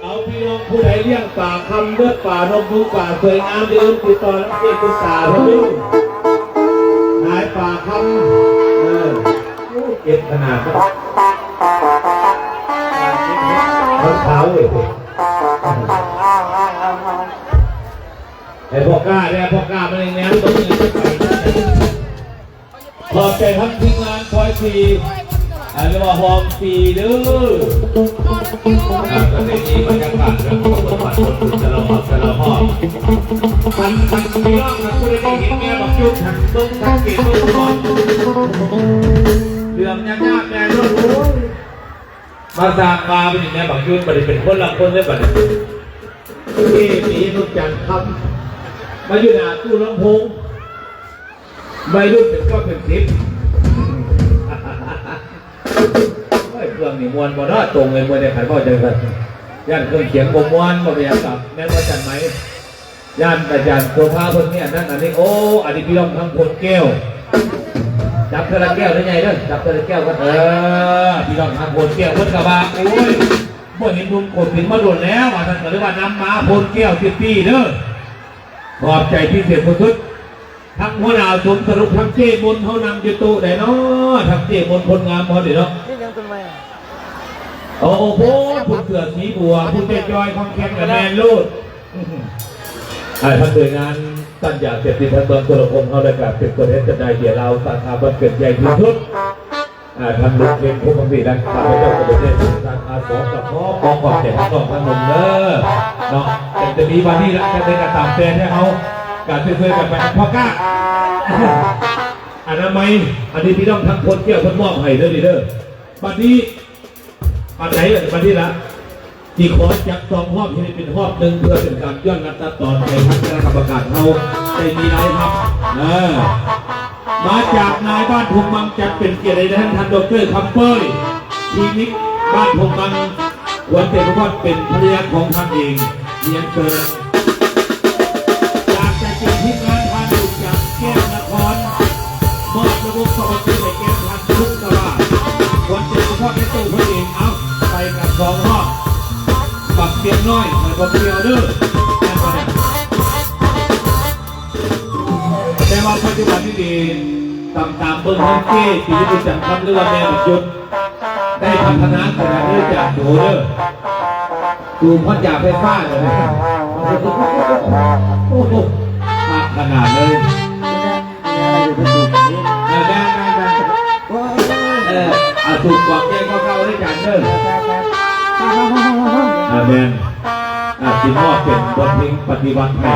ເອົາ ພີ່ນ້ອງຜູ້ໃດລ້ຽງປາຄຳເດີ ປານົກຢູງ ປາສວຍງາມ ຢ່າລືມຕິດຕໍ່ນຳເຈຕຸກຕາເພິ່ນເດີ ຂາຍປາຄຳ ເອີ ໂອ້ ເຈັບຂະໜາດ ຂາວເວີຍ ໃຫ້ພໍ່ຄ້າແດ່ ພໍ່ຄ້າມາແນມເບິ່ງ ຂອບໃຈທັງທີມງານພອຍສີ່ ອ່າ ຫຼືວ່າຮອງສີ່ເດີ ອ່າ ກໍໄດ້ມີບັນຍາກາດເລື່ອງຂອງເປີດບາດຄົນແຕ່ລະຮອບ ແຕ່ລະຮອບ ຄັນ ຄັນພີ່ນ້ອງ ຄັນຜູ້ໃດໄດ້ເຫັນແມ່ບັກຈຸດ ຫັ້ນເບິ່ງສັງເກດເບິ່ງກ່ອນ ເລື່ອງຍາກໆແນ່ເດີ ໂອ້ຍ ມາສ້າງມາບັດນີ້ແມ່ບັກຢຸດ ບັດນີ້ເປັນຄົນລະຄົນເລີຍບັດນີ້ ເອ ປີນຸດຈັນຄຳ ມາຢູ່ໜ້າຕູ້ລຳໂພງ ໄວລຸ້ນເປັນເກົ້າເປັນສິບ ໂອ້ຍ ເຄື່ອງນີ້ມ່ວນບໍ່ເນາະ ຕົງເລີຍ ມື້ນີ້ຄັນເວົ້າຈັ່ງຊັ້ນ ຢ້ານເຄື່ອງສຽງບໍ່ມ່ວນ ບໍ່ເປັນຫຍັງດອກ ແມ່ນບໍ່ຈັນໄໝ? ຢ້ານອາຈານໂສພາເພິ່ນມີອັນນັ້ນອັນນີ້ ໂອ້ ອັນນີ້ພີ່ນ້ອງທາງໂພນແກ້ວ ຈັບເທື່ອລະແກ້ວເດີໃຫຍ່ເດີ ຈັບເທື່ອລະແກ້ວກ່ອນ ເອີ ພີ່ນ້ອງທາງໂພນແກ້ວເພິ່ນກໍວ່າ ໂອ້ຍ ບໍ່ເຫັນໜຸ່ມໂກສິນມາດົນແລ້ວ ວ່າຊັ້ນ ກໍເລີຍວ່ານຳມາໂພນແກ້ວຕິດປີ້ເດີ ຂອບໃຈພິເສດສຸດໆ ທັງຫົວໜ້າສົມສະຫຼຸບ ທັງເຈ້ມົນ ເຮົານັ່ງຢູ່ໂຕະໃດເນາະ ທັງເຈ້ມົນຄົນງາມເຮົານີ້ເນາະ ເຮັດຫຍັງຕົ້ນໄມ້ ໂອ້ໂຫ ຜູ້ເສື້ອສີບົວ ຜູ້ຈ່ອຍໆ ຂອງແຂງກະແມ່ນໂລດ ອ່າ ທ່ານໂດຍງານຕ້ານຢາເສບຕິດ ທ່ານເມືອງໂທລະພົມເຮົາ ແລະກະເປັນຕົວແທນຈຳໜ່າຍເບຍລາວ ສາຂາບ້ານເກີດໃຫຍ່ທີ່ສຸດ ອ່າ ທ່ານລຸງເພັງ ພົມພັກດີ ແລະຂ້າພະເຈົ້າກໍເປັນເຈົ້າໜ້າທີ່ສາຂາສປປ ຂໍຂອບໃຈທັງນ້ອງທັງໜຸ່ມເດີເນາະ ແຕ່ຈະມີບາດນີ້ລະ ຈັ່ງໃດກໍຕາມແຕ່ ແທ້ເຮົາກະຊ່ວຍໆກັນໄປ ພໍ່ກ້າ ອະນາໄມ ອັນນີ້ພີ່ນ້ອງທາງໂພນແກ້ວເພິ່ນມອບໃຫ້ເດີນີ້ເດີ ບາດນີ້ ອັນໃດລະ ບັດນີ້ລະ ຊິຂໍຈັດສອງຮອບ ໃຫ້ເປັນຮອບໜຶ່ງ ເພື່ອເປັນການຍ້ອນລັດຕັດຕອນ ໃຫ້ທາງຄະນະກຳມະການເຮົາໄດ້ມີລາຍຮັບ ເອີ ມາຈາກນາຍບ້ານທົ່ງມັງ ຈັດເປັນກຽດໃຫ້ທ່ານ ທ່ານ ດອກເຕີ ຄຳເປີຍ ທີນິກ ບ້ານທົ່ງມັງ ຄວນເຕະສະພອດ ເປັນພັນລະຍາຂອງທ່ານເອງ ຮຽນເຊີນ. ຈາກໃຈຈິງທີມງານທ່ານ ບຸນຈັນ ແກ້ວນະຄອນ ມອບລະບົບຄວາມໝັ້ນໃຈໃຫ້ແກ່ທ່ານ ທຸກຕະຫຼາດ ຄວນເຕັມສະພອກໃນໂຕເພິ່ນເອງ. ເອົາ ໄປກັນສອງຮອບ ບັກຕຽງນ້ອຍ ໃຫ້ບັກຕຽງເດີ ແມ່ນບໍ່ນະ? ແຕ່ວ່າປັດຈຸບັນນີ້ ຕາມ ຕາມເບິ່ງທາງເຈ້ ປີນີ້ຈັນຄຳ ຫຼືວ່າແມ່ບັກຢຸດ ໄດ້ພັດທະນາຂະໜາດນີ້ຈາກໂຕເດີ ສູບຮອດຢາໄຟຟ້າເລີຍ ໂອ້ໂຫ ຄັກຂະໜາດເລີຍ ເອີ ແມ່ນໆໆ ເອີ ອາ ສູບກວາງແກ້ວເກົ່າໆເດີຈານເດີ ອາ ແມ່ນ ອາ ຊິມອບເປັນບົດເພງປະຕິວັດໃຫ້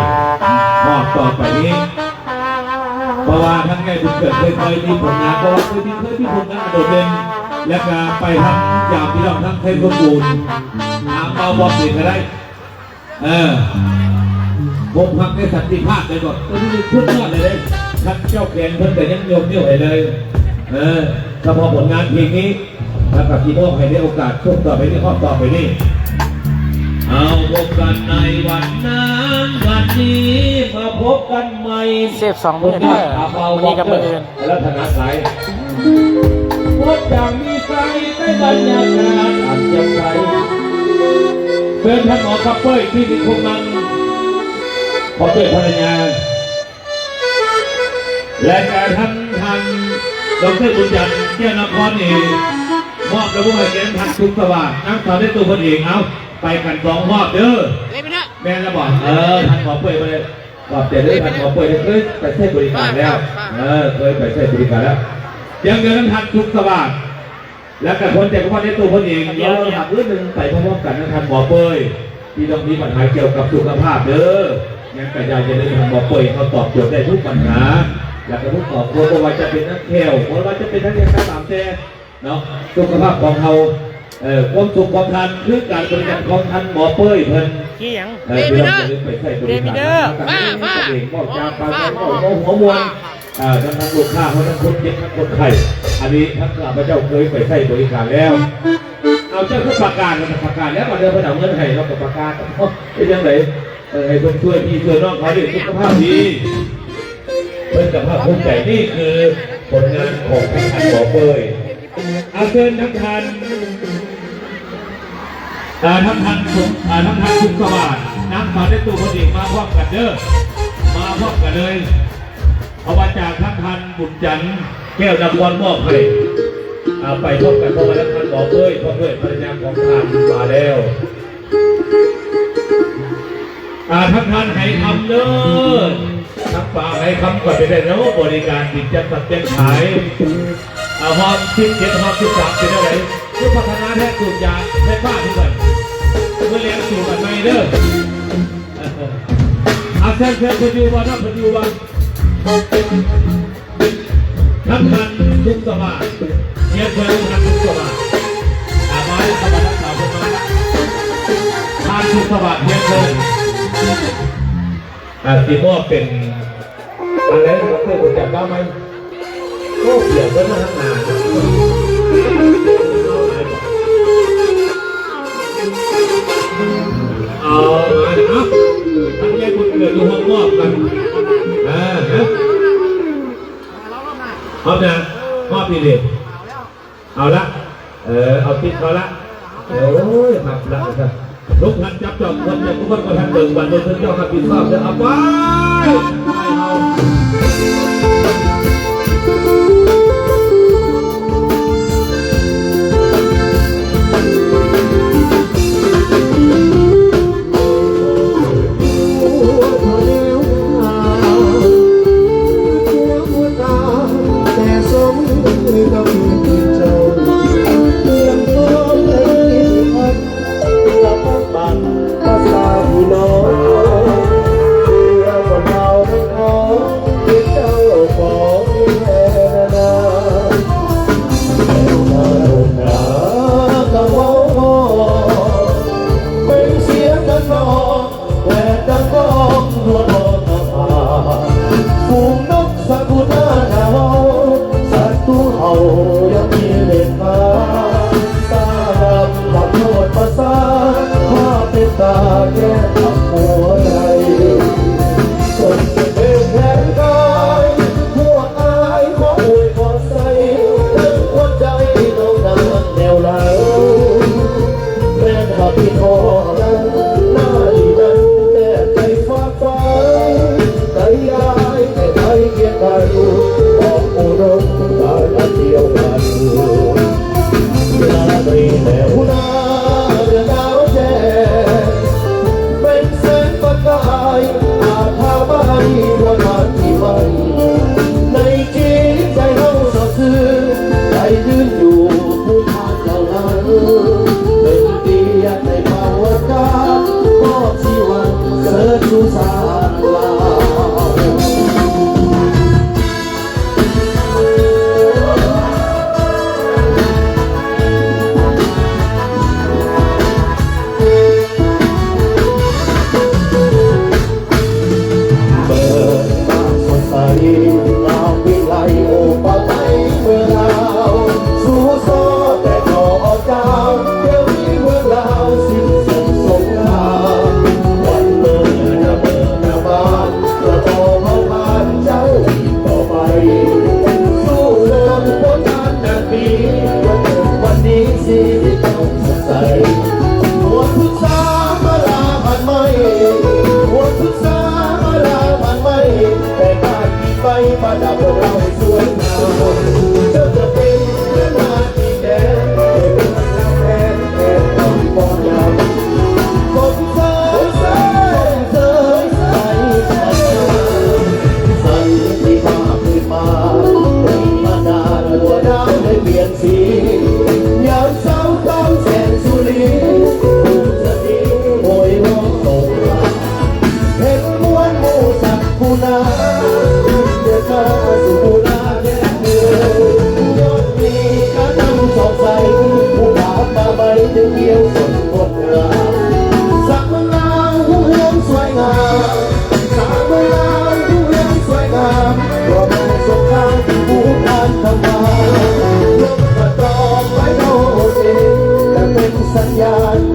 ຮອບຕໍ່ໄປນີ້ ເພາະວ່າທາງໃຫຍ່ບຸນເກີດເຄີຍ ເຄີຍມີຜົນງານ ເພາະວ່າເຄີຍມີ ເຄີຍມີຜົນງານອັນໂດດເດັ່ນ ແລ້ວກະໄປທາງຢາມພີ່ນ້ອງທາງໄທສົມບູນ ຖາມເວົ້າບໍ່ເປັນກໍໄດ້ ເອີ ພົບຮັກໃນສັນຕິພາບໄດ້ບໍ່? ໂອ້ ສຸດຍອດເລີຍເດ້ ທ່ານເຈົ້າແຂວງເພິ່ນກໍຍັງຍົກນິ້ວໃຫ້ເລີຍ ເອີ ສະເພາະຜົນງານເພງນີ້ ແລ້ວກໍຊິມອບໃຫ້ໃນໂອກາດຊ່ວງຕໍ່ໄປນີ້ ຮອບຕໍ່ໄປນີ້ ເອົາ ພົບກັນໃນວັນນັ້ນວັນນີ້ ມາພົບກັນໃໝ່ ເຊບສອງມື້ເດີ ມື້ນີ້ກັບມື້ອື່ນ ແລ້ວຖະໜັດຫຼາຍ ພົບຢ່າງມີໄຊໃນບັນຍາກາດອັນແຈ່ມໃສ ເຊີນທ່ານໝໍຄຳເປີຍ ທີ່ມີຄົນນຳ ຂໍເຊີນພັນລະຍາ ແລະກະທັງທ່ານ ດອກເຕີ ບຸນຈັນ ແກ້ວນະຄອນ ນີ້ ມອບລະບົບໃຫ້ແກ່ທ່ານ ທຸກສະຫວ່າງ ນາງສາວໃນໂຕເພິ່ນເອງ ເອົາ ໄປກັນສອງຮອບເດີ ແມ່ນລະບໍ່? ເອີ ທ່ານໝໍເປີຍ ຂອບໃຈເດີ ທ່ານໝໍເປີຍ ເຄີຍໄປໃຊ້ບໍລິການແລ້ວ ເອີ ເຄີຍໄປໃຊ້ບໍລິການແລ້ວ ຢ່າງດຽວນັ້ນ ທ່ານ ທຸກສະຫວ່າງ ແລ້ວກໍຄົນໃຈກະພັນໃນຕົວເພິ່ນເອງ ເອົາລະຫັບມື້ໜຶ່ງໄປພ້ອມໆກັນນະ ທ່ານໝໍເປີຍ ທີ່ຕ້ອງມີບັນຫາກ່ຽວກັບສຸຂະພາບເດີ ຫຍັງກະຢ່າ ຢ່າລືມທ່ານໝໍເປີຍ ເຮົາຕອບໂຈດໄດ້ທຸກບັນຫາ ແລ້ວກໍທຸກຄອບຄົວ ບໍ່ວ່າຈະເປັນທາງແຂ້ວ ບໍ່ວ່າຈະເປັນທາງຫຍັງກໍຕາມແຕ່ເນາະ ສຸຂະພາບຂອງເຮົາ ເອີ ຄວາມສຸກຂອງທ່ານ ຄືການບໍລິການຂອງທ່ານໝໍເປີຍເພິ່ນ ທີ່ຫຍັງ ເອີ ເບບີເດີ ທີ່ເຮົາເຄີຍໄປໃຊ້ບໍລິການ ເບບີເດີ ນຳກັນ ປະທານ ເອງ ເວົ້າຈາປາກແດງ ເວົ້າຫົວມ່ວນ ອ່າ ທັງ ທັງລູກຄ້າເຮົາ ທັງຄົນເຈັບ ທັງຄົນໄຂ້ ອັນນີ້ທັງຂ້າພະເຈົ້າເຄີຍໄປໃຊ້ບໍລິການແລ້ວ. ເອົາ ເຈົ້າຄືປະກາດ ປະກາດແລ້ວ ບາດເທື່ອເພິ່ນເອົາເງິນໃຫ້ເນາະ ກໍປະກາດ ເປັນຈັ່ງໃດ ເອີ ໃຫ້ເພິ່ນຊ່ວຍພີ່ຊ່ວຍນ້ອງເຂົາເດ້ ສຸຂະພາບດີ. ເພິ່ນກໍພາກພູມໃຈ ນີ້ຄືຜົນງານຂອງທ່ານໝໍເປີຍ. ອາ ເຊີນທັງທ່ານ ອາ ທັງທ່ານສົມ ອາ ທັງທ່ານສຸກສະຫວາດ ນາງສາວໃນຕູ້ເພິ່ນເອງ ມາພ້ອມກັນເດີ ມາພ້ອມກັນເລີຍ ເພາະວ່າຈາກທາງທ່ານບຸນຈັນ ແກ້ວນະຄອນ ມອບໃຫ້ ອາ ໄປພ້ອມກັນ ເພາະວ່າທາງທ່ານໝໍເປີຍ ພ້ອມດ້ວຍພັນລະຍາຂອງທ່ານມາແລ້ວ. ອາ ທັງທ່ານໄຫຄຳເດີ ທັງປ້າໄຫຄຳກໍເປັນໄດ້ເນາະ ບໍລິການຕິດຈັດສັດແຈກຂາຍ ອາ ຮອບສິບເຈັດ ຮອບສິບສາມ ເປັນຈັ່ງໃດ ຄືພັດທະນາແທ້ ສູບຢາໄຟຟ້າຄືກັນ ມື້ແລງສູບອັນໃໝ່ເດີ. ອາ ເຊີນ ເຊີນ ເພິ່ນຢູ່ບໍ່ເນາະ ເພິ່ນຢູ່ບໍ່? ທ່ານ ທ່ານ ທຸກສະຫວາດ ຮຽນເຊີນທ່ານ ທຸກສະຫວາດ ອາ ມາແລ້ວ ສະຫວັດດີ ທ່ານ ທຸກສະຫວາດ ຮຽນເຊີນ ອາ ຊິມອບເປັນ ອັນໃດ ດອກເຕີ ຮູ້ຈັກລາວໄໝ? ໂອ້ ປຽກເບິດມາທາງໜ້າ ເອົາ ເອົາ ເອົາ ທ່ານຍາຍບຸນເກີດຢູ່ຫ້ອງມອບກັນ ເອີ ຮະ ຮອບນະ ຮອບນີ້ເດ ເອົາລະ ເອີ ເອົາຕິດເຂົາລະ ໂອ້ຍ ຮັບລະ ວ່າຊັ້ນ ທຸກທ່ານຈັບຈອງ ເພິ່ນຈະ ທຸກຄົນ ບໍ່ທັນເບິ່ງ ບັດນີ້ເພິ່ນເຈົ້າຮັບຜິດຊອບເດີ ເອົາໄປ ໄປເຮົາ.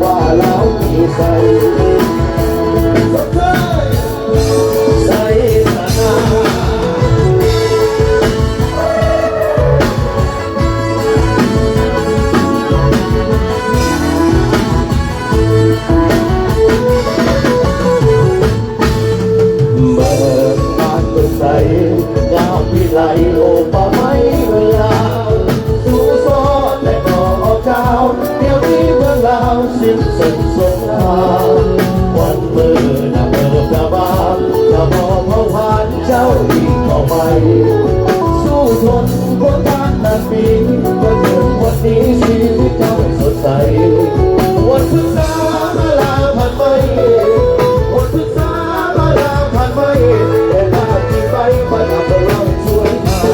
ວ່າລາວມີໄຊ ໄຊຊະນະ. ເບິ່ງບ້ານເມືອງໄຊ ງາມວິໄລໂອປະໄມເມືອງລາວ ສູ່ສອນແລະກໍເຈົ້າ ດຽວນີ້ເມືອງລາວສິ້ນສຸດສົງຄາມ ວັນເມີນະເມີພະບາງ ຈະບໍ່ເຜົາຜານເຈົ້າອີກຕໍ່ໄປ ສູ້ທົນທົນທານນານປີ ຈະເຖິງວັນນີ້ຊີວິດເຈົ້າສົດໃສ ວັນພຶກສາມາລາພັນໄມ້ ວັນພຶກສາມາລາພັນໄມ້ ແຕ່ນານທີ່ໄປປະດັບເຮົາສວຍງາມ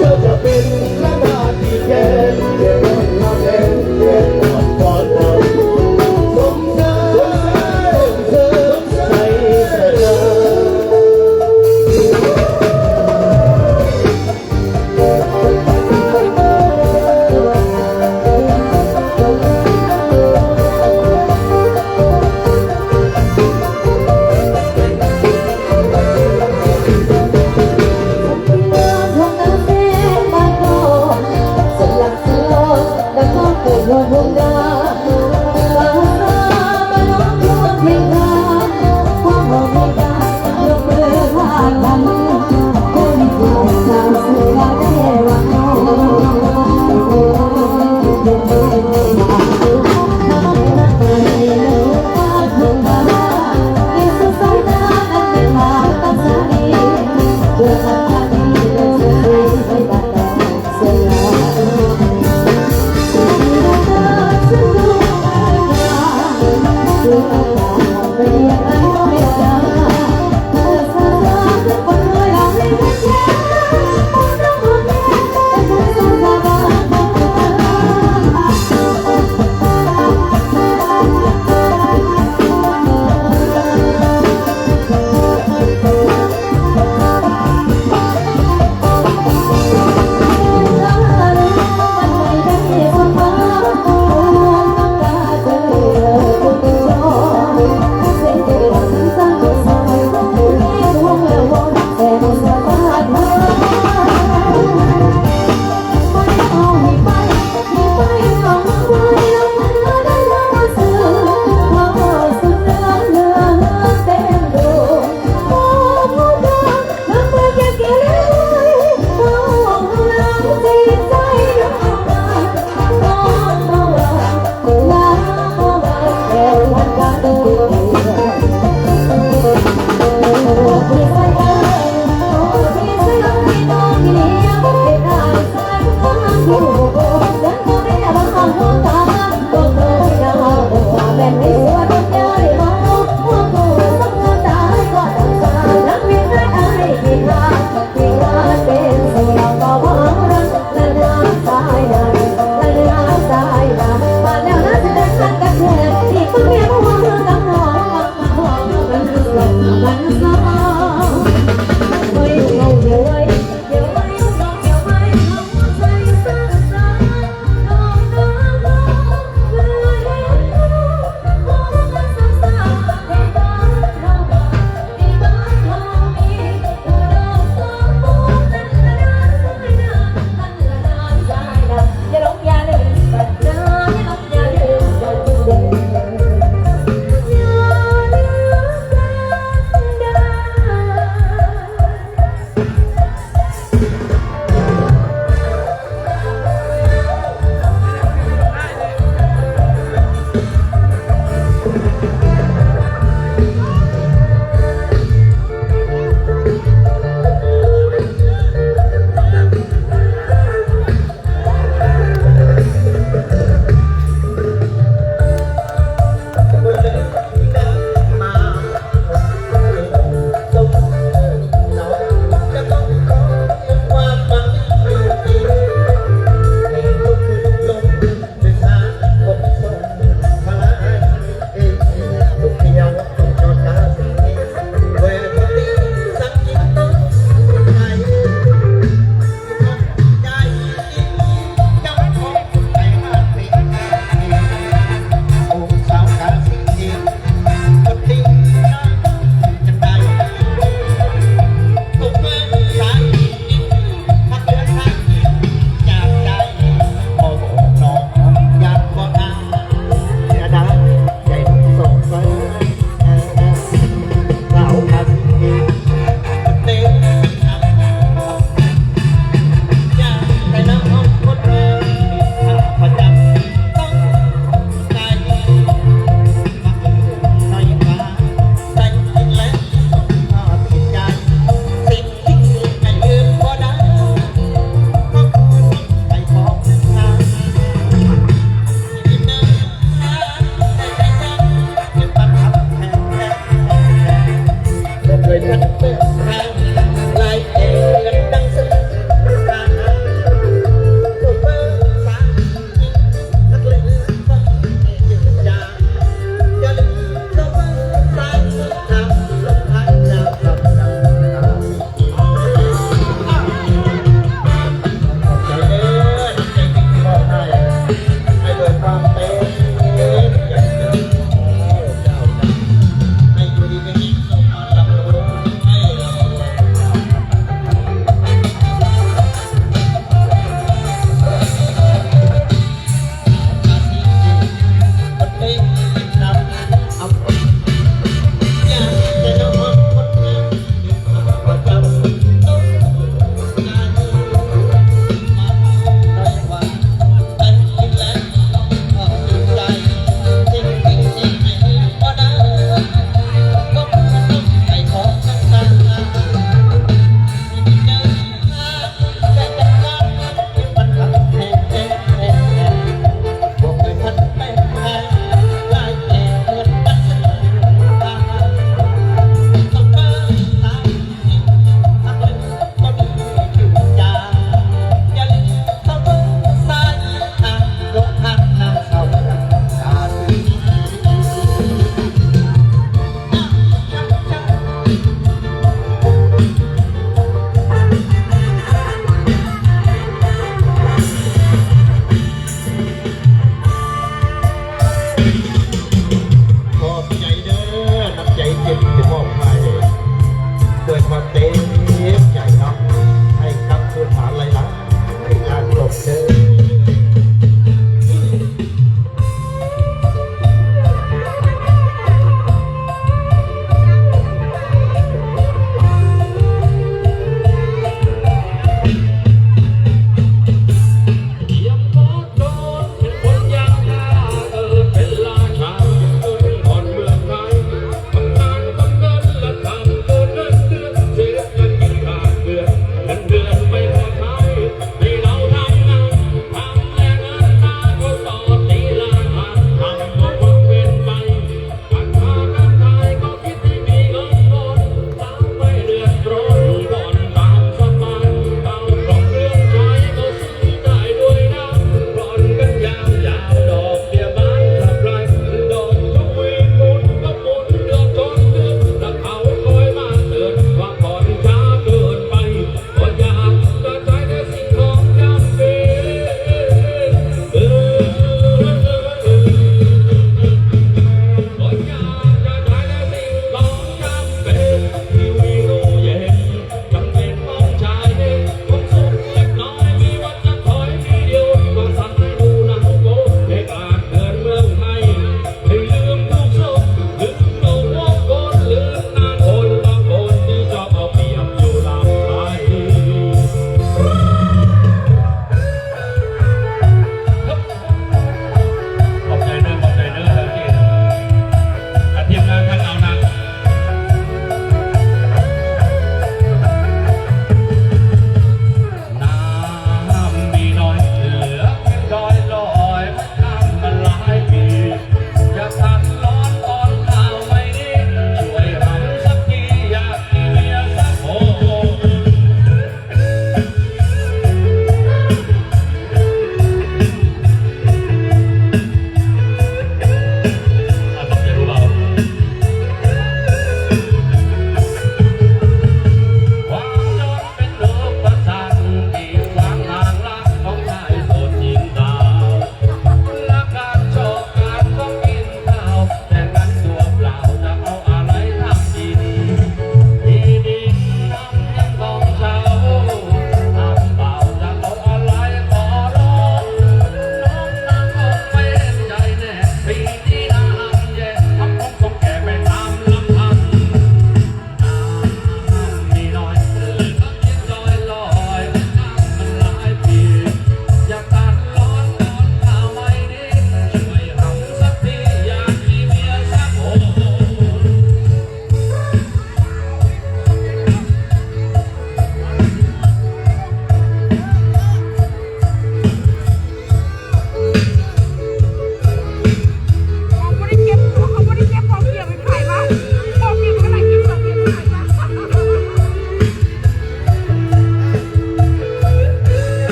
ເຈົ້າຈະເປັນລະນາດທີ່ແກ່ນ ແກ່ນອນລາແດນ ແກ່ນອນກອນເຮົາ ສົມເສີມ ສົມເສີມໄຊຊະນະ.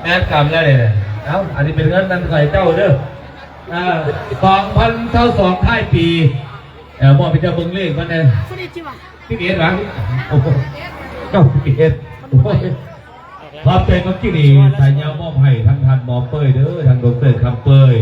ແມ່ນກຳແລ້ວນີ້ນະ. ເອົ້າ ອັນນີ້ເປັນເງິນນຳໃຫ້ເຈົ້າເດີ. ເອີ ສອງພັນຊາວສອງ ທ້າຍປີ. ເອີ ມອບໃຫ້ເຈົ້າເບິ່ງເລກມັນແດ່. ສິບເອັດຫວາ? ໂອ້ໂຫ ເກົ້າສິບເອັດ. ໂອ້ຍ ຂອບໃຈກັບທີ່ນີ້ ສາຍຍາວມອບໃຫ້ທາງທ່ານໝໍເປີຍເດີ ທາງດອກເຕີຄຳເປີຍ.